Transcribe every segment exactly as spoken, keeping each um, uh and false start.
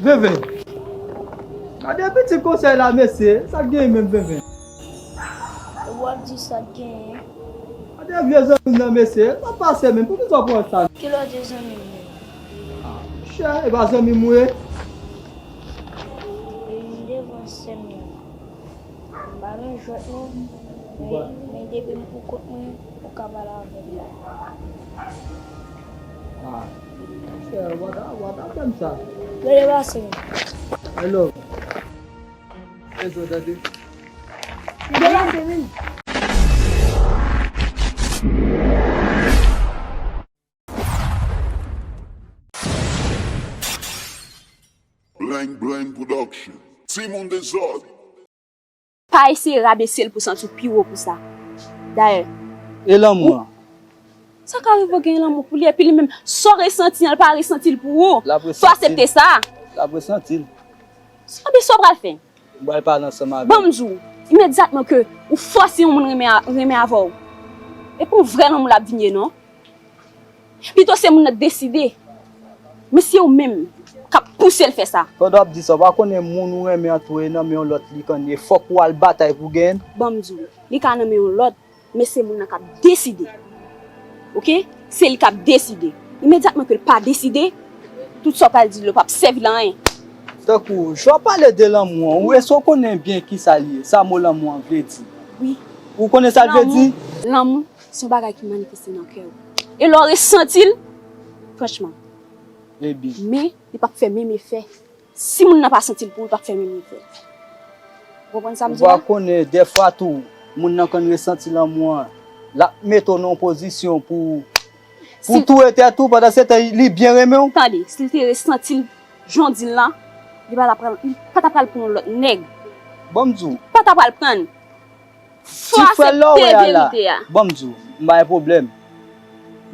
Venven. Gade pitit konsèy la, mesye. Sa k genyen menm, Venven? W ap di sa k genyen. Gade vye zanmi m nan, mesye. Sa pase menm. Poukisa w pran sa? Kilè w di zanmi m nan? Ah, monchè, e pa zanmi m ou ye? E m devan sè m nan. M pa nan jwèt non. Men, men depi m pou kont mwen, ou ka pale avè m. Ah, monchè, w pa ta, w pa ta fè m sa. Rele pase m. Hello. Ezo, tande. Rele pase m. Bling Bling Production. Timoun dezòd. Pa eseye rabese l pou santi w pi wo pou sa. Dayè, E lanmou an? Sa ka rive w gen lanmou pou li, epi li menm, sa w resanti an, l pa resanti l pou ou. L ap Fò w aksepte sa. L ap resanti l. Sa, men sa w pral fè? M pral pale ansanm avè l. Ban m di w, imedyatman ke ou fòse yon moun renmen, a- renmen avè w, e pa yon vrè lanmou l ap vin ye non. Pito se moun nan k deside. Men se ou menm k ap pouse l fè sa. Pandan w ap di sa, w pa konnen moun ou renmen an tou e nan men yon lòt li konn ye. Fòk ou al batay pou genyen l. Ban m di w, li ka nan men yon lòt, men se moun nan k ap deside. Oke? Se li k ap deside. Imedyatman ke l pa deside, tout sa w pral di l yo p ap sèvi l anyen. Tankou, jan w pale de lanmou an, ou eske w konnen byen kisa l ye? Sa mo lanmou an vle di? Wi. Ou konnen sa l vle di? Lanmou, lanmou se yon bagay ki manifeste nan kè w. E lè w resanti l, franchman. Ebyen. Men, li p ap fè menm efè. Si moun nan pa santi l pou ou, l p ap fè menm efè. Ou konprann sa m di Ou la? pa konnen, dèfwa tou, moun nan konn resanti lanmou an. L ap mete w nan yon pozisyon pou, pou Si- touye tèt ou, pandan se tan li byen renmen w. Tande, si l te resanti l jan w di l lan, li pa t ap pran, li pa t ap pral pran yon lòt nèg. Ban m di w. Pa t ap pral pran l. Fò Ti frè l la w wè aksepte a la. Verite a. Ban m di w, m pa gen pwoblèm.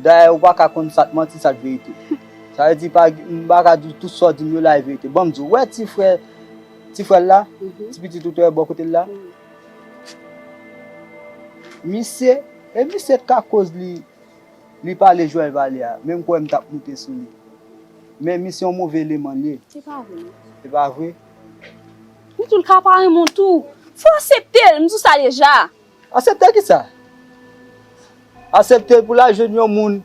Dayè, ou pa ka konn sa k manti, sa k verite. Sa vle di, pa, m pa ka di w tout sa w di m yo la e verite. Ban m di w, wè ti frè, ti frè l la, Mhm. ti pitit ou te wè bò kote l la, Mhm. misye, e misye t ka koz li, li pale jan l pale a, menm kwè m t ap moute sou li. Men misye yon move eleman l ye. Se pa vre non. Se pa vre? M di w l ka pa renmen w tou. Fò w aksepte l, m di w sa deja. Aksepte kisa? Aksepte l pou l al jwenn yon moun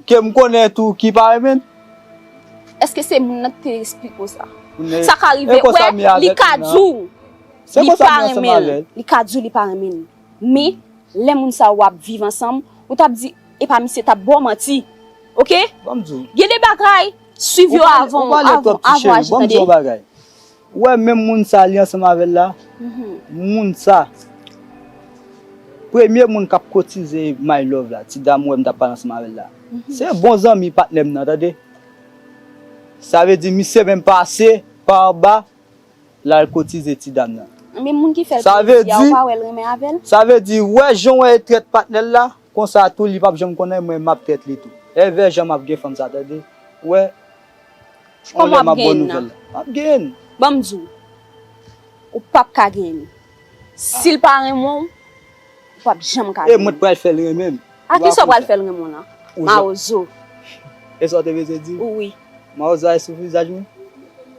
ke m konnen tou ki pa renmen l? Èske se moun nan ki te esplike w sa? Moun nan- Sa ka rive, E konsa wè, m ye avèk li ka moun nan. di w Se li konsa m pa ye ansanm renmen l. avè l. Li ka di w li pa renmen l. Men, lè moun sa yo ap viv ansanm, ou t ap di, epa misye t ap ba w manti. Oke? Ban m di w. Gen de bagay, swiv yo avan, Ou pale avan, twòp ti avan cheri. aji, Ban m di w tande. yon bagay. Ou wè menm moun sa li ansanm avè l la? Mhm. Moun sa. Premye moun k ap kotize My Love la, ti dam ou wè m t ap pale ansanm avè l la. Se bon zanmi patnè m nan, tande. Sa vle di misye menm pase pa anba, l al kotize ti dam nan. Men moun ki fè l Sa vle plezi a, di- ou pa wè l renmen avè l? Sa vle di, wè jan w wè l trèt patnè l la, konsa tou li p ap janm konnen mwen m ap trèt li tou. Evè jan m ap gen fanm sa, tande. Wè, Kòman lè w m ap ap bon genyen nan? Nouvèl la. M ap genyen. Ban m di w, ou p ap ka genyen li. Si l pa renmen w, ou p ap janm ka E genyen mwen li. t pral fè l renmen m. A kisa w pral fè l renmen w lan? Ou Mawozo. E sa w te bezwen di? Wi. Mawozo a sou vizaj mwen?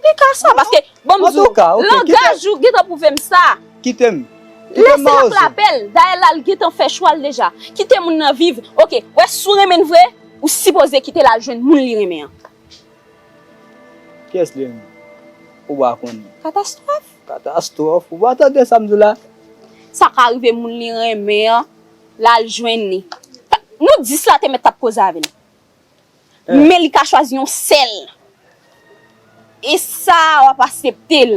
Li ka sa, paske, ban m di w, Antouka, ok, kite- langaj ou gentan pwouve m sa. Kite m. Kite m, Lese l ak Mawozo. lapèl, dayè l al gentan fè chwa l deja. Kite moun nan viv. Oke, wè si w renmen l vre, ou sipoze kite l al jwenn moun li renmen an. Kiyès li renmen? Ou pa konnen. Katastwòf. Katastwòf. Ou pa tande sa m di w la? Sa ka rive moun li renmen an, l al jwenn li. Nou dis la te mèt t ap koze avè l. Eh. Men li ka chwazi yon sèl. E sa, w ap aksepte l.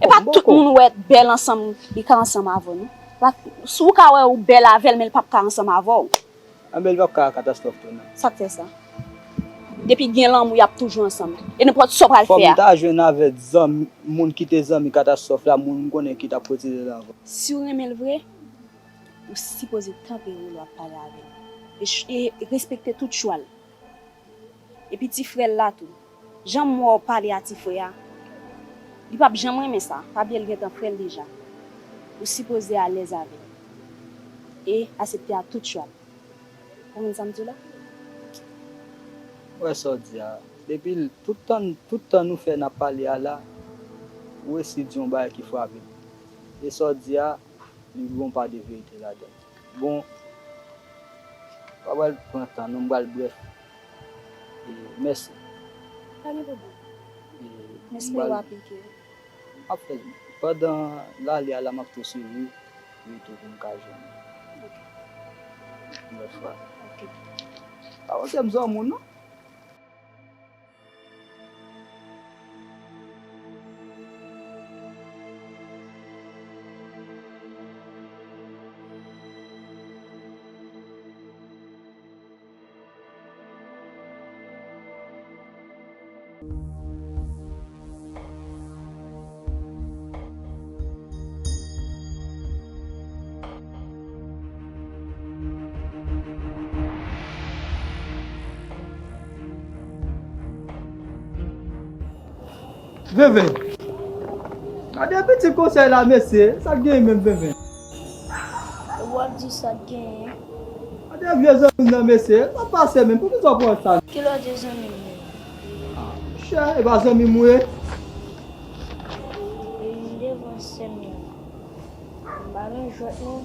E pa tout moun ou wè bèl ansanm, li ka ansanm avè w, non. Pa, si w ka wè ou bèl avè l, men l p ap ka ansanm avè w. Anben, li p ap ka katastwòf tou, non. Sa k fè sa? Depi gen lanmou, y ap toujou ansanm. E nenpòt sa w pral Fò fè m a. ta jwenn avèk zanmi, moun ki te zanmi katastwòf la, moun m konnen ki t ap kotize l avan. Si w renmen l vre, ou sipoze tanpere lè w ap pale avè l. E ch- e respekte tout chwa l. Epi ti frè l la tou. Jan m wè w pale a ti frè a, li p ap janm renmen sa. Pa bliye l gentan frè l deja. Ou sipoze alèz avè l. E aksepte a tout chwa l. Ou konprann sa m di w la? Ou wè sa w di a, depi l, tout tan, tout tan nou fè n ap pale a la, ou resi di yon bagay ki frape m. E sa w di a, li gen yon pa de verite ladan l. Bon, m pa pral pran tan non, m pral brèf. E, mèsi. Pa gen pwoblèm. E, m espere w aplike. M ap fè l. Pandan l ale a la, m ap tou swiv li, li tou pou m ka jwenn li. Ok. Yon lòt fwa. Ok. Pa panse m zanmi w non. Venven. Gade pitit konsèy la, mesye. Sa k genyen menm, Venven? W ap di sa k genyen. Gade vye zanmi m nan, mesye. Pa pase menm. Poukisa w pran sa? Kilè w di zanmi m nan? Ah, monchè, e pa zanmi m ou ye? Vin devan sè m nan. M pa nan jwèt non,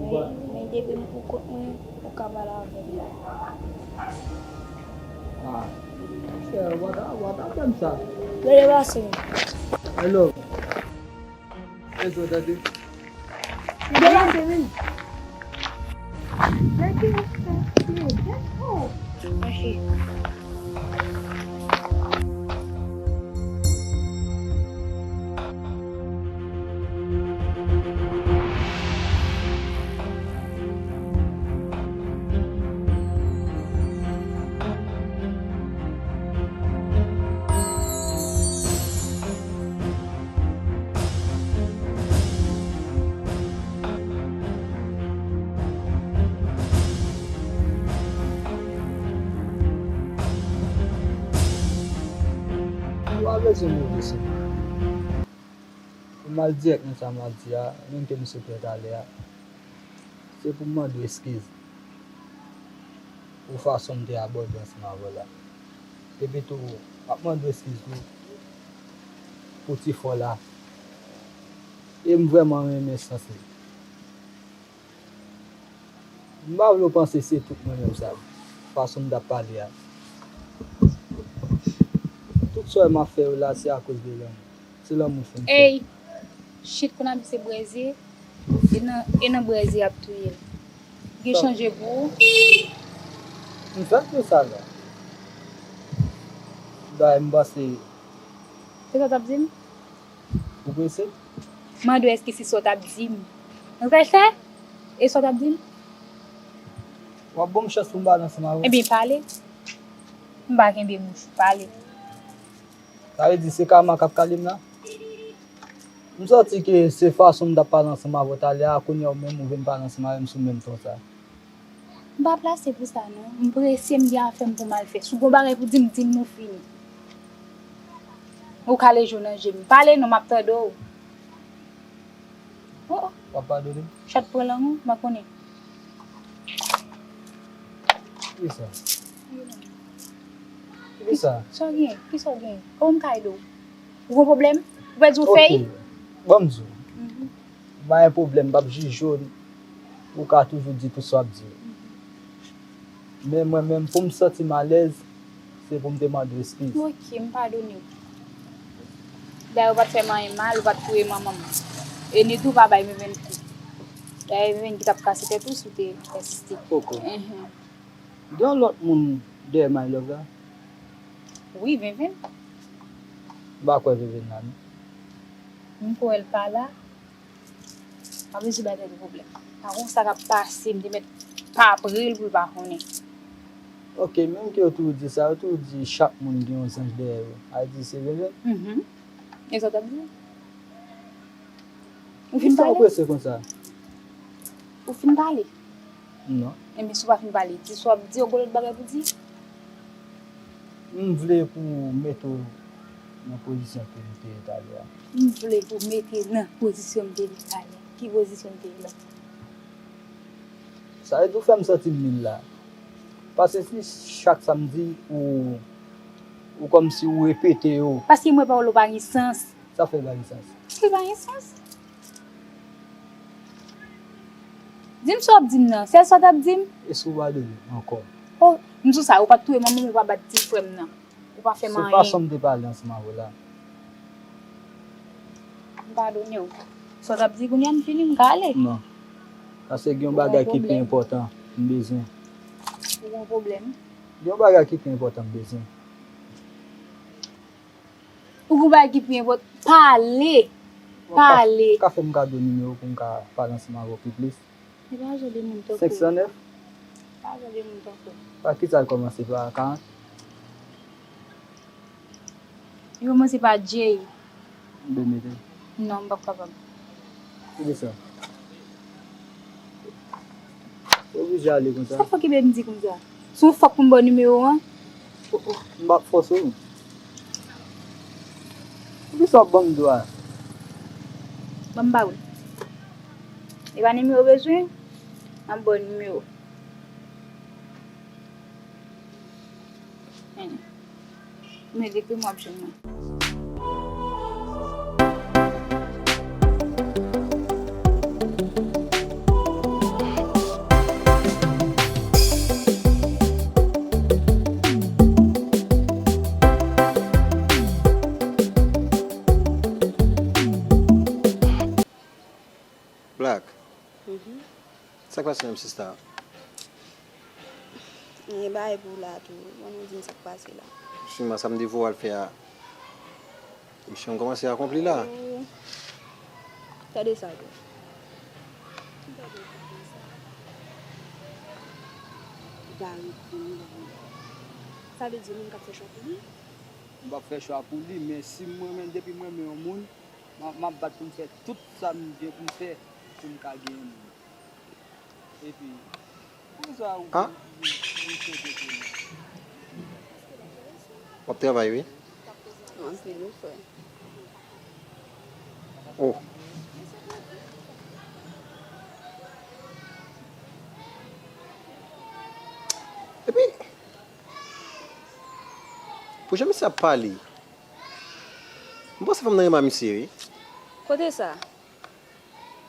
men, men depi m pou kont mwen, ou ka pale avè m. Ah, monchè, w pa ta, w pa ta fè m sa. Mete pase m. Hello. Ezo, tande. Mete pase m. Mete pase m. Oh. Mache. Ou pa bezwen move sèman. Pou m al dirèk nan sa m ap di a, menm ke m sot fè talè a, se pou m mande w eskiz pou fason m te abòde ansanm avè w la. Epi tou, m ap mande w eskiz tou pou ti fò la. E m vrèman renmen sans li. M pa vle w panse se tout mwen menm sa, fason m t ap pale a. Tout sa w wè m ap fè yo la, se akoz de lanmou. Se lanmou fè m fè. Ey! Shit, konn ap di se brèzye, e nan, e nan brèzye y ap touye l. Gen chanje pou ou? M fèk di sa la. Dayè m panse. Se sa w t ap di m? Ou prese? Mande w èske se sa w t ap di m. Ou prese? E sa w t ap di m? W ap ban m chans pou m pale ansanm avè w? Ebyen, pale. M pa kenbe bouch, pale. Sa vle di se kama k ap kale m la? M santi ke se fason m t ap pale ansanm avè w talè a, kounye a ou menm ou vin pale ansanm avè m sou menm ton sa. M pa plase pou sa non. M prese, m gen afè m pou m al fè. Si w gen yon bagay pou di m, di m, nou fini. Ou kale je w nan je m. Pale non, m ap tande w. Oh, oh. W ap padone m? Chat pran lang ou, m pa konnen. Kisa? Kisa? Sa w gen? Kisa w gen? Kòman m ka ede w? Ou gen pwoblèm? Ou pèdi yon fèy? Ok. Ban m di w. Mhm. M pa gen pwoblèm, m p ap jije w. Ou ka toujou di tout sa w ap di yo. Mhm. Men mwen menm, pou m santi m alèz, se pou m te mande w eskiz. Ok, m padone w. Dayè, ou pa t fè m anyen mal, ou pa t touye manman m. E ni tou pa bay Venven kou. Dayè, Venven ki t ap kase tèt ou si w te ensiste. Poko. Mhm. Gen yon lòt moun dèyè My Love la? Wi, Venven. M pa kwè Venven la, non. M kwè l pa la. Pa bezwen bay tèt ou pwoblèm. Pa konn sa k ap pase, m te mèt pa pre l pou l pa konnen. Ok, menm ke yo toujou di sa, yo toujou di chak moun gen yon zanj dèyè yo. A di se Venven? Mhm. E sa w t ap di? Ou fin pale? Kisa w prese konsa? Ou fin pale? Non. Enben, si w pa fin pale, di sa w ap di, ou gen lòt bagay pou di? M vle pou w mete w nan pozisyon ke m te ye talè a. M vle pou w mete nan pozisyon m te ye talè. Ki pozisyon m te ye la? Sa vle di w fè m santi m nil la. Paske si chak sa m di, ou, ou kòmsi ou repete yo. Paske mwen pawòl ou pa gen sans. Sa fè pa gen sans? Paske pa gen sans. Di m sa w ap di m nan. Sèl sa w t ap di m? Èske w padone m ankò? Oh, m sou sa, ou pa t touye manman m, ou pa bat ti frè m nan. Ou pa fè m anyen. Se fason m te pale ansanm avè w la. M padone w. Sa w t ap di kounye a, m fini, m ka ale. Non. Paske gen yon bagay ki pi enpòtan m bezwen. Ou gen yon pwoblèm? Gen yon bagay ki pi enpòtan m bezwen. Ou gen yon bagay ki pi enpòtan. Pale! Pale! Ou ka fè m kado nimewo pou m ka pale ansanm avè w pi plis? Li pa jan de moun tankou w. Senk san nèf? Li pa jan de moun tankou w. Pa kisa l kòmanse pa karant? Li kòmanse pa J. M dwe mete? Non, m p ap kapab. Kite sa. Ou oblije ale konsa. Sa fòk ki vle m di konsa? Se yon fòk pou m ba w nimewo an? Oh, oh, m p ap fòse w. Poukisa w ap ban m dwa? Ban m ba w. E pa nimewo w bezwen? M ap ba w nimewo. Hen. Men depi m w ap jwenn mwen. Black. Mhm. Sa k pase menm sista? Mwen gen bagay pou w la tou. Bon, nou di m sa k pase la. Siman sa m te voye w al fè a. Misyon kòmanse akonpli la. Oh. Gade sa tou. Gade sa. Gade sa. Sa vle di moun k ap fè chwa pou li? M p ap fè chwa pou li, men si mwen menm, depi mwen renmen yon moun, m a, m ap bat pou m fè tout sa m gen pou m fè pou m ka genyen moun. Epi, poukisa ou, ah, ou, ou, ou sou kote m? W ap travay, wi. Anpil, wi, frè. Oh. Epi, pou jan misye ap pale, m panse fanm nan renmen misye, wi. Kote sa?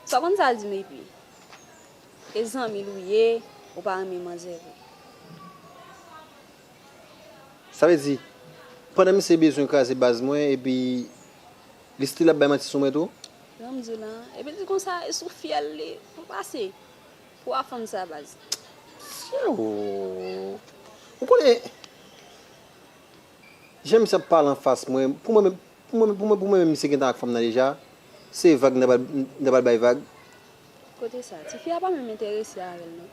Sa w konn sa l di m epi? E zanmi l ou ye, ou pa renmen manzè vre. Sa vle di, pandan misye bezwen kraze baz mwen, epi li still ap bay manti sou mwen tou? Jan m di w la, epi l di konsa, e sou fyèl li pou pase. Pou a fanm sa baz. Sye o. Ou konnen, jan misye ap pale anfas mwen, pou mwen menm, pou mwen, pou mwen, pou mwen menm, misye gentan ak fanm nan deja. Se vag, n ta pral, n ta pral bay vag. Kote sa? Tifi a pa menm enterese avè l, non.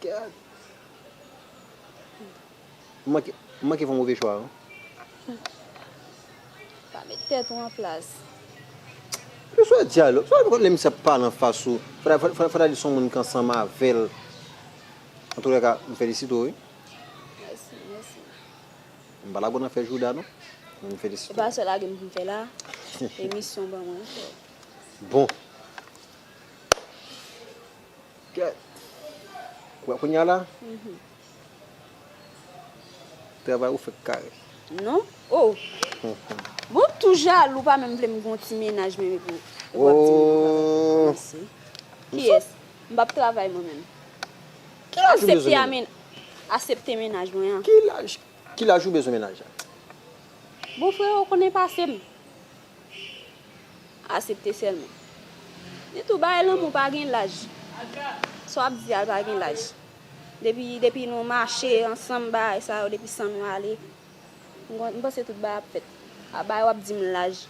Gad. M manke, m manke fè yon move chwa, wi. Pa met tèt ou an plas. Plis wè dyalòg. Sa wè lè misye ap pale anfas ou. Fòk, fòk, fòk, fòk ta di se yon moun k ansanm avè l. Antouka, m felisite w, wi. Mèsi, mèsi. M pa la pou nan fè jouda, non. M felisite w. E pa sèl lage m pou m fè la. Emisyon ban mwen ankò. Bon. Kèt. Ou wè kounye a la? Mhm. Travay ou fèk kare. Non? Oh! Bon, tou jalou, pa menm vle m gon ti mennaj menm epi w ap di m travay. Oh! Kiyès? M p ap travay mwen menm. Ki laj ou bezwen mennaj? Asepte men-, asepte mennaj mwen an. Ki laj, ki laj ou bezwen mennaj la? Bon, frè, ou konnen pase m. Asepte sèlman. Nitou, bagay lanmou pa gen laj. Sa w ap di a pa gen laj. Depi, depi nou mache ansanm, bagay sa yo, depi san nou ale, m, m panse tout bagay ap fèt. A bagay w ap di m laj.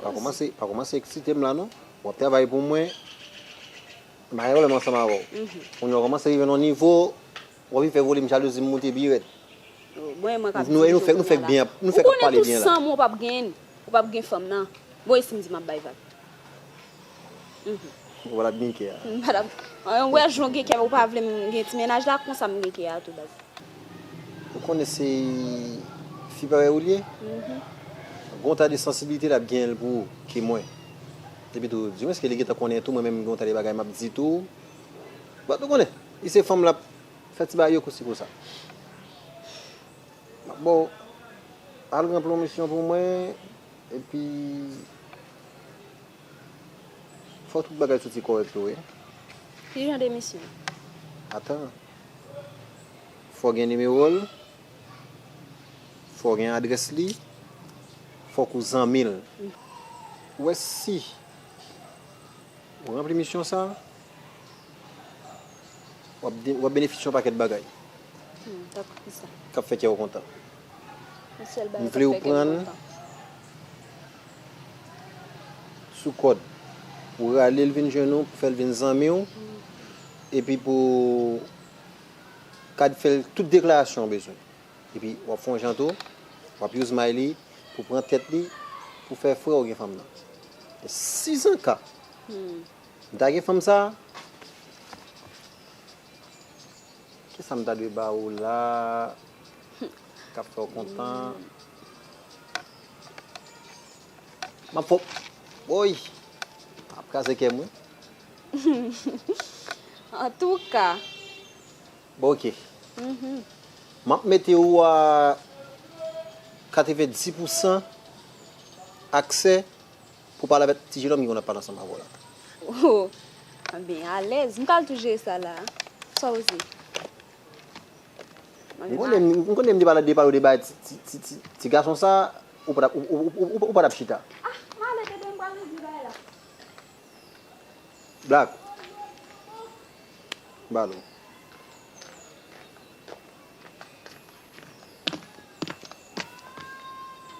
Pa kòmanse, pa kòmanse eksite m la non. W ap travay pou mwen. M pa gen pwoblèm ansanm avè w. Mhm. Kounye a w kòmanse rive nan yon nivo, w ap vin fè volim jalouzi m moute pi rèd. Mwen, mwen k ap di nou, nou fèk, nou fèk byen, nou fèk ap pale byen la. Ou konnen tou san mwen w p ap genyen, w p ap gen fanm nan. Bon, e si m di m ap bay vag? Mhm. Ou pa t ap gen kè a. M pa t ap, an, w wè jan w gen kè, ou pa vle m gen ti mennaj la, konsa m gen kè a tou baz. Ou konnen se fi parèy ou li ye? Mhm. Gon ta de sansibilite l ap genyen l pou ou ke mwen. Epi tou, di mwen, èske li gentan konnen tou, mwen menm gon ta de bagay m ap di tou. Ou pa tou konnen. Li se fanm l ap fè ti bagay yo konsi konsa. M ap ba w, al ranpli yon misyon pou mwen, epi fò tout bagay soti kòrèk tou, wi. Ki jan de misyon? Atan. Fò gen nimewo l, fò gen adrès li, fòk ou zanmi l. Ou wè si ou ranpli misyon sa, w ap de- w ap benefisye yon pakèt bagay Hmm, tankou ki sa? K ap fè kè w kontan. Yon sèl bagay M k vle ap ou fè kè m pran l kontan. Sou kòd. Ou rale l vin jwenn ou, pou fè l vin zanmi w. Hmm. Epi pou kad fè l tout deklarasyon w bezwen. Epi w ap fè yon jan tou, w ap use may li pou pran tèt li, pou fè frè w gen fanm nan. E si an ka Hmm. m ta gen fanm sa, kisa m ta dwe ba ou la k ap fè w kontan? M ap fè w, woy! M ap kraze kè m, wi. Antouka. Bon, ok. Mhm. M ap mete ou a katrevenndis pousan aksè pou pale avèk ti jenòm ki konn ap pale ansanm avè w la. Oh, m byen alèz. M pral tou jere sa la. Sa w di? M konnen, m konnen m te pale de pale de bay ti, ti, ti, ti, ti gason sa, ou pa t ap, ou, ou, ou, ou, ou pa t ap chita. Ah, m ale tande m pral regle bagay la. Black. Balo.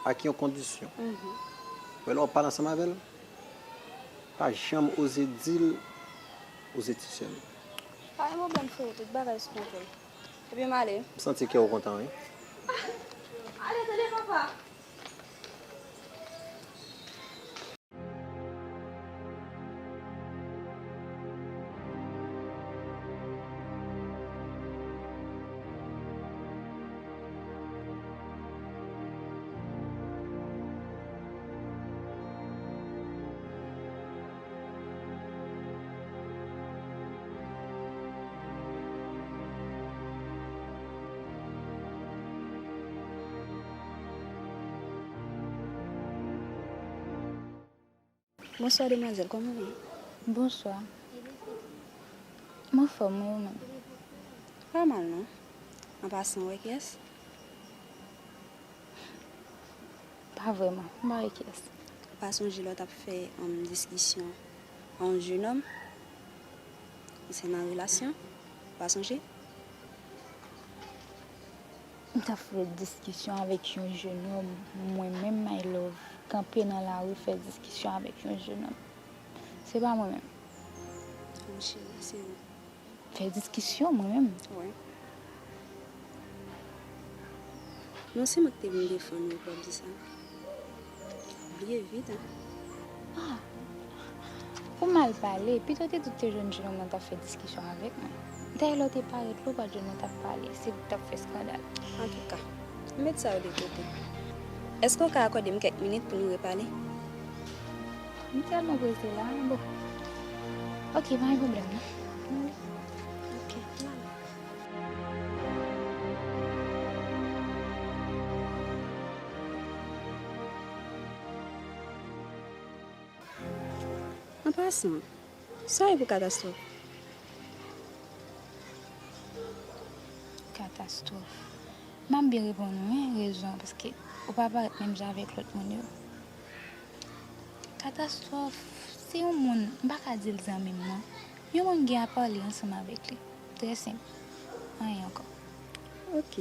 Ak yon kondisyon. Mhm. Wè lè w ap pale ansanm avè l, pa janm oze di l ou se ti sè l. Pa gen pwoblèm, frè, tout bagay sou kontwòl. Epi m ale. M santi kè w kontan, wi. Ale, tande, papa. Bonswa, demwazèl, kòman w ye? Bonswa. M anfòm, wi, ou menm? Pa mal, non. An pasan, w wè kiyès? Pa vrèman, m pa wè kiyès. Ou pa sonje lè w t ap fè, um, diskisyon a yon jenòm? Ou se nan relasyon? Ou pa sonje? M t ap fè diskisyon avèk yon jenòm, mwen menm, my love, kanpe nan lari fè diskisyon avèk yon jenòm. Se pa mwen menm. Wi, cheri, se ou. Fè diskisyon, mwen menm. Wi. Non, se mwen ki te vin defann ou, w ap di sa. Bliye vit, en. Ah! Ou mal pale. Pito te di w te jwenn jenòm nan t ap fè diskisyon avèk mwen. Dayè, lè w te parèt la, ou pa t jwenn nou t ap pale. Se ou k t ap fè eskandal. Antouka, m met sa yo de kote. Èske w ka akòde m kèk minit pou nou repale? M tèlman prese la, bon. Ok, pa gen pwoblèm, non. Ok, m ale. An pasan, sa w ye pou katastwòf? Katastwòf. M ap byen reponn ou, wi, rezon, paske ou pa parèt menm jan avèk lòt moun yo. Katastwòf, se yon moun, m pa ka di l zanmi m, non. Yon moun m gen a pale ansanm avèk li. Trè senp. Anyen ankò. Ok.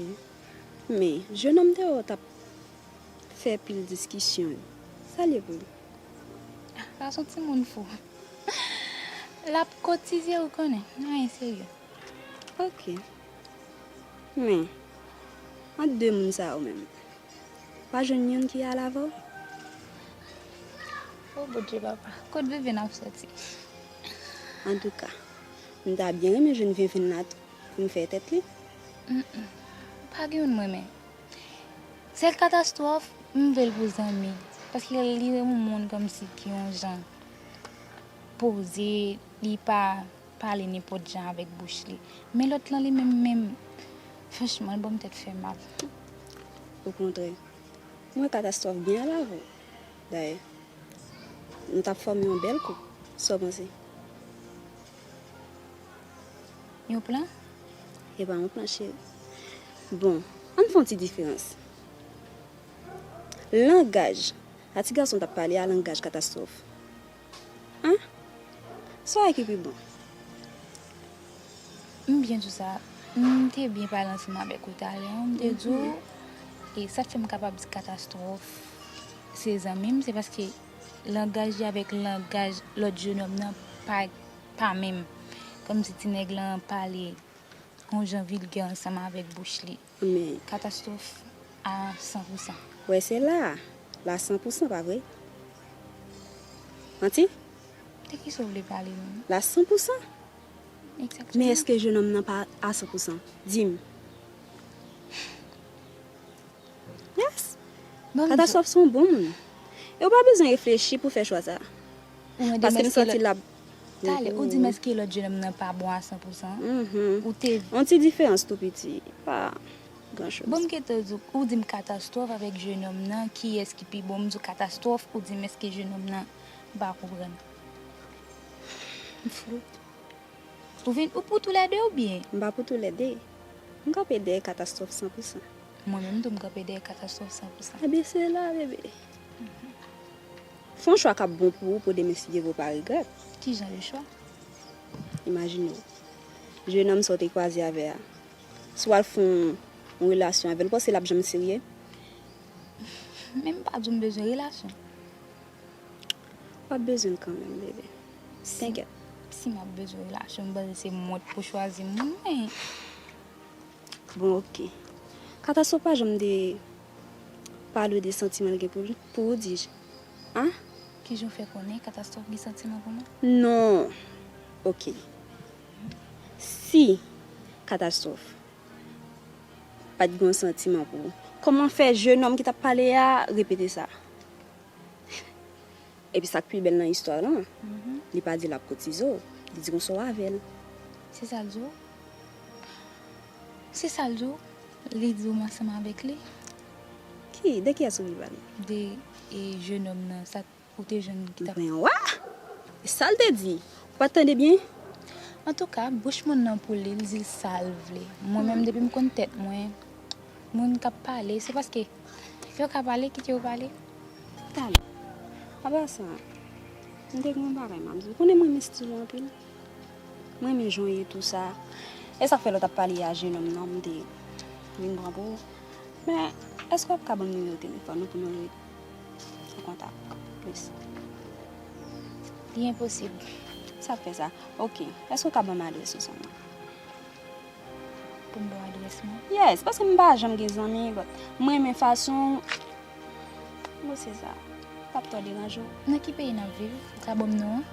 Men, jenòm deyò t ap fè pil diskisyon. Sa l ye pou li? Ah, sa se yon timoun fou. L ap kotize, ou konnen. Anyen serye. Ok. Men, ant de moun sa yo menm, pa jwenn youn ki ale avè w? O Bondye papa, kot Venven ap sòti? Antouka, m ta byen renmen jwenn Venven la tou pou m fè tèt li. Mm, mm. Pa gen youn m renmen. Sèl katastwòf, m vle l pou zanmi. Paske li se yon moun kòmsi ki yon jan poze, li pa pale nenpòt jan avèk bouch li. Men lòt lan li menm, menm, franchman, l ban m tèt fè mal. Okontrè, mwen Katastwòf byen alave w. Dayè, nou t ap fòme yon bèl koup. Sa w panse? Yon plan? E pa yon plan, cheri. Bon, ann fè yon ti diferans. Langaj a ti gason t ap pale a, langaj Katastwòf. An? Sa ki pi bon? M byen di w sa. M te byen pale ansanm avèk ou talè an. M te di w, e sa k fè m kapab di Katastwòf se zanmi m, se paske langaj li avèk langaj lòt jenòm nan pa, pa menm. Kòmsi ti nèg lan pale yon jan vilgè ansanm avèk bouch li. Men Katastwòf a san pou san. Wè, se la. La san pou san, pa vre? Manti? De kisa w vle pale menm? La san pou san. Men èske jenòm nan pa a san pou san? Di m. Yes. Katastwòf se yon bon moun. E w pa bezwen reflechi pou fè chwa sa. Paske m santi l ap. Talè, ou di m èske lòt jenòm nan pa bon a san pou san? Ou te. Yon ti diferans tou piti. Pa gran choz. Bon, m gentan di w, ou di m Katastwòf avèk jenòm nan, kiyès ki pi bon? M di w Katastwòf, ou di m èske jenòm nan? M pa konprann. M flou. Ou vin, ou pou toulède oubyen? M pa pou toulède. M kanpe dèyè Katastwòf san pou san. Mwen menm tou, m kanpe dèyè Katastwòf san pou san. Ebyen, se la, bebe. Fè yon chwa k ap bon pou ou, pou demen, si Dye vle, ou pa regrèt. Ki jan de chwa? Imajine w, jenòm sa w te kwaze avè a, si w al fè yon, yon relasyon avè l, ou panse l ap janm serye? Men m pa di w m bezwen relasyon. W ap bezwen l kanmenm, bebe. Tenkèt. Si m ap bezwen relasyon, m panse se mwen k pou chwazi moun mwen. Bon, oke. Katastwòf pa janm te pale w de santiman l gen pou, pou ou, di j. An? Kijan w fè konnen Katastwòf gen santiman pou mwen? Non. Oke. Si Katastwòf pa t gen yon santiman pou ou, kòman fè jenòm ki t ap pale a repete sa? Epi sa k pi bèl nan istwa lan, li pa di l ap koutize w, li di konsa w avè l. Se sa l di w? Se sa l di w? Li di w m ansanm avèk li? Ki? De kiyès ou vle pale? De, e, jenòm nan, sa ou te jwenn ki t ap. Men wa! E sa l te di? Ou pa t tande byen? Antouka, bouch moun nan pou li, li di l sa l vle. Mwen menm, depi m konn tèt mwen, moun k ap pale, se paske yo ka pale, kite yo pale. Talè. Apa sa, m te gen yon bagay m ap di w. Ou konnen m renmen estil ou anpil. M renmen jan w ye tou sa. E sa k fè lè w t ap pale a jenòm nan, m te vin pran pou ou. Men, èske w ap ka ban m nimewo telefòn ou pou nou rete an kontak plis? Li enposib. Sa k fè sa? Oke. Èske w ka ban m adrès ou sèlman? Pou m ba w adrès mwen? Yes, paske m pa janm gen zanmi, but m renmen fason w. Bon, se sa. P ap twò deranje w. Nan ki peyi n ap viv? Ou ka ban m non an?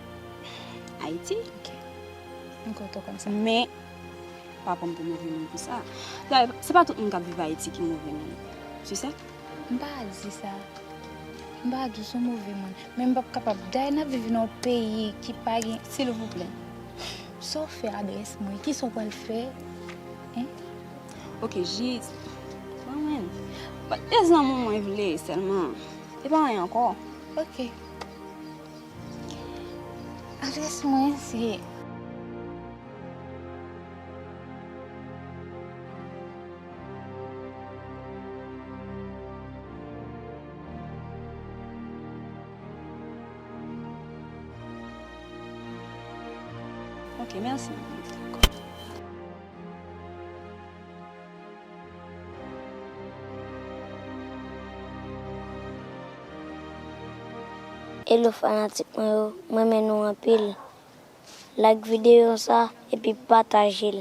Ayiti. Ok. M kontan konn sa. Men, pa pran m pou move moun pou sa. Dayè, se pa tout moun k ap viv Ayiti ki move moun. Tu sais? M pa di sa. M pa di w se yon move moun. Men m p ap kapab. Dayè, n ap viv nan yon peyi ki pa gen, silvouplè. Sa w fè adrès mwen? Kisa w pral fè? Hein? Ok, jis. Mwen, mwen. But, e zanmi w mwen vle sèlman. E pa anyen ankò. Ok. Adrès mwen se. Ok, mèsi. Hello fanatik mwen yo, m renmen nou anpil. Like videyo sa epi pataje l.